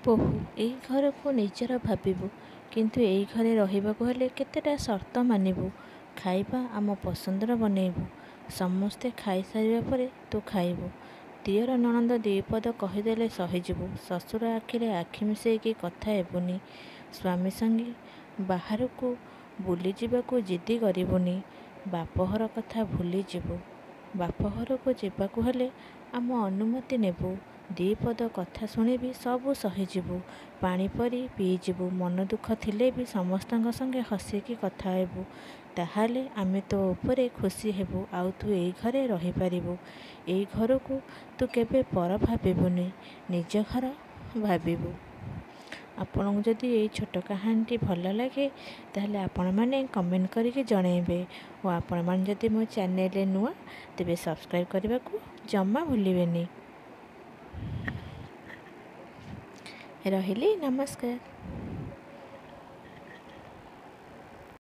ବୋହୂ, ଏଇ ଘରକୁ ନିଜର ଭାବିବୁ। କିନ୍ତୁ ଏଇ ଘରେ ରହିବାକୁ ହେଲେ କେତେଟା ସର୍ତ୍ତ ମାନିବୁ। ଖାଇବା ଆମ ପସନ୍ଦର ବନେଇବୁ। ସମସ୍ତେ ଖାଇସାରିବା ପରେ ତୁ ଖାଇବୁ। ଦିଅର ନଣନ୍ଦ ଦି'ପଦ କହିଦେଲେ ସହିଯିବୁ। ଶ୍ୱଶୁର ଆଖିରେ ଆଖି ମିଶେଇକି କଥା ହେବୁନି। ସ୍ୱାମୀ ସଙ୍ଗେ ବାହାରକୁ ବୁଲିଯିବାକୁ ଜିଦି କରିବୁନି। ବାପଘର କଥା ଭୁଲିଯିବୁ। ବାପଘରକୁ ଯିବାକୁ ହେଲେ ଆମ ଅନୁମତି ନେବୁ। ଦି'ପଦ କଥା ଶୁଣିବି ସବୁ ସହିଯିବୁ। ପାଣି ପରି ପିଇଯିବୁ। ମନ ଦୁଃଖ ଥିଲେ ବି ସମସ୍ତଙ୍କ ସଙ୍ଗେ ହସିକି କଥା ହେବୁ। ତାହାହେଲେ ଆମେ ତୋ ଉପରେ ଖୁସି ହେବୁ ଆଉ ତୁ ଏଇ ଘରେ ରହିପାରିବୁ। ଏଇ ଘରକୁ ତୁ କେବେ ପର ଭାବିବୁନି, ନିଜ ଘର ଭାବିବୁ। ଆପଣଙ୍କୁ ଯଦି ଏଇ ଛୋଟ କାହାଣୀଟି ଭଲ ଲାଗେ, ତାହେଲେ ଆପଣମାନେ କମେଣ୍ଟ କରିକି ଜଣେଇବେ ଓ ଆପଣମାନେ ଯଦି ମୋ ଚ୍ୟାନେଲରେ ନୂଆ, ତେବେ ସବସ୍କ୍ରାଇବ୍ କରିବାକୁ ଜମା ଭୁଲିବେନି। ରହିଲି, ନମସ୍କାର।